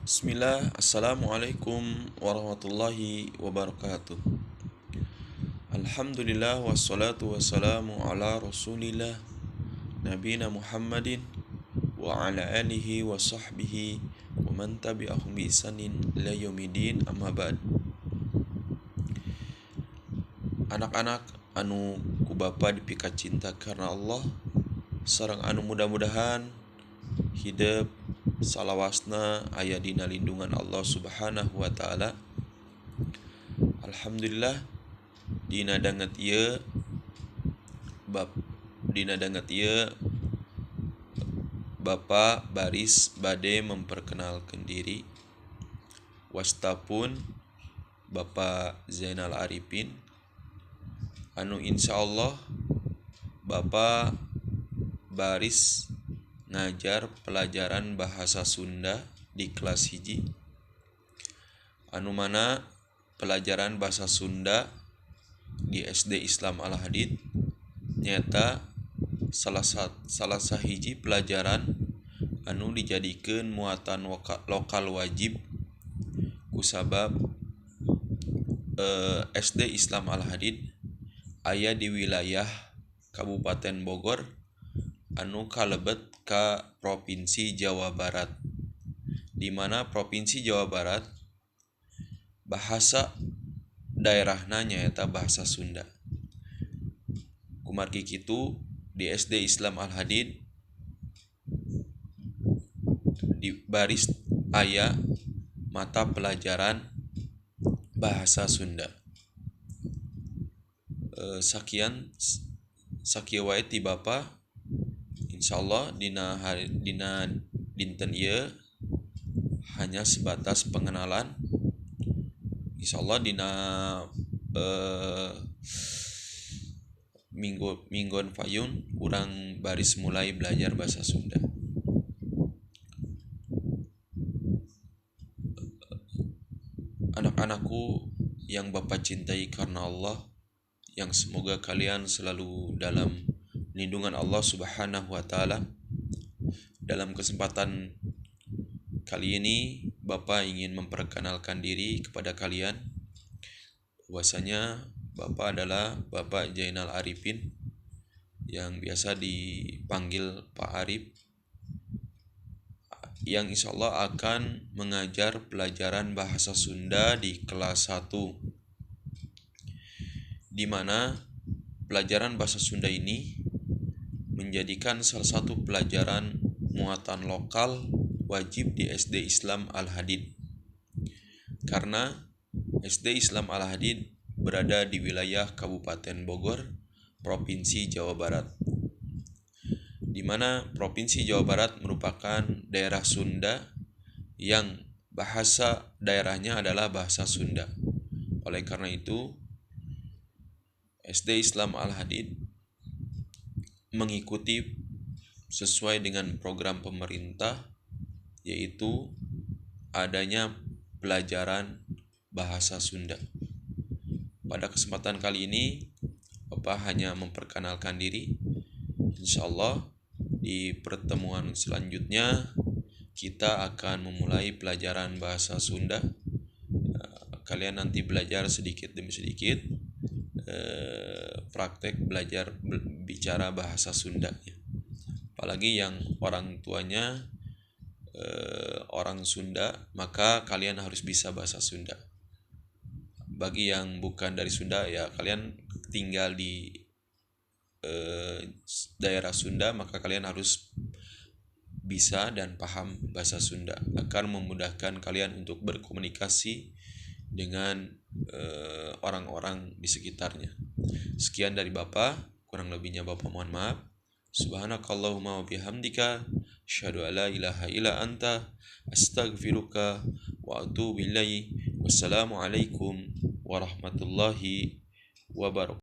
Bismillah, assalamualaikum warahmatullahi wabarakatuh. Alhamdulillah wassalatu wassalamu ala rasulillah nabina Muhammadin wa ala alihi wa sahbihi wa man tabi'ahum bi ihsanin ila yaumidin, amma ba'd. Anak-anak anu ku Bapa dipika cinta karena Allah, sareng anu mudah-mudahan hidep salawasna aya dina lindungan Allah Subhanahu wa taala. Alhamdulillah dina danget ieu bab dina danget ieu Bapa baris bade memperkenalkan diri. Wastapun Bapak Zainal Arifin anu insyaallah Bapak baris ngajar pelajaran bahasa Sunda di kelas hiji, anu mana pelajaran bahasa Sunda di SD Islam Al Hadid nyata salah sahiji pelajaran anu dijadikeun muatan lokal wajib kusabab SD Islam Al Hadid aya di wilayah Kabupaten Bogor anu kalebet ka Provinsi Jawa Barat, di mana Provinsi Jawa Barat bahasa daerahna nyaeta bahasa Sunda. Kumargi kitu di SD Islam Al Hadid di baris aya mata pelajaran bahasa Sunda. Sakian sakieu wae ti Bapa. Insyaallah dina hari dina dinten ieu hanya sebatas pengenalan. Insyaallah dina minggon payun urang baris mulai belajar bahasa Sunda. Anak-anakku yang Bapak cintai karena Allah, yang semoga kalian selalu dalam lindungan Allah Subhanahu wa taala. Dalam kesempatan kali ini Bapak ingin memperkenalkan diri kepada kalian. Bahwasanya Bapak adalah Bapak Zainal Arifin yang biasa dipanggil Pak Arif, yang insya Allah akan mengajar pelajaran bahasa Sunda di kelas 1, di mana pelajaran bahasa Sunda ini menjadikan salah satu pelajaran muatan lokal wajib di SD Islam Al Hadid. Karena SD Islam Al Hadid berada di wilayah Kabupaten Bogor, Provinsi Jawa Barat, di mana Provinsi Jawa Barat merupakan daerah Sunda yang bahasa daerahnya adalah bahasa Sunda. Oleh karena itu, SD Islam Al Hadid mengikuti sesuai dengan program pemerintah, yaitu adanya pelajaran bahasa Sunda. Pada kesempatan kali ini, Bapak hanya memperkenalkan diri. Insyaallah di pertemuan selanjutnya kita akan memulai pelajaran bahasa Sunda. Kalian nanti belajar sedikit demi sedikit, praktek belajar bicara bahasa Sunda. Apalagi yang orang tuanya orang Sunda, maka kalian harus bisa bahasa Sunda. Bagi yang bukan dari Sunda, ya kalian tinggal di daerah Sunda, maka kalian harus bisa dan paham bahasa Sunda agar memudahkan kalian untuk berkomunikasi dengan orang-orang di sekitarnya. Sekian dari Bapak, kurang lebihnya Bapak mohon maaf. Subhanakallahumma wa bihamdika asyhadu alla ilaha illa anta astaghfiruka wa atubu ilaik. Wassalamualaikum warahmatullahi wabarakatuh.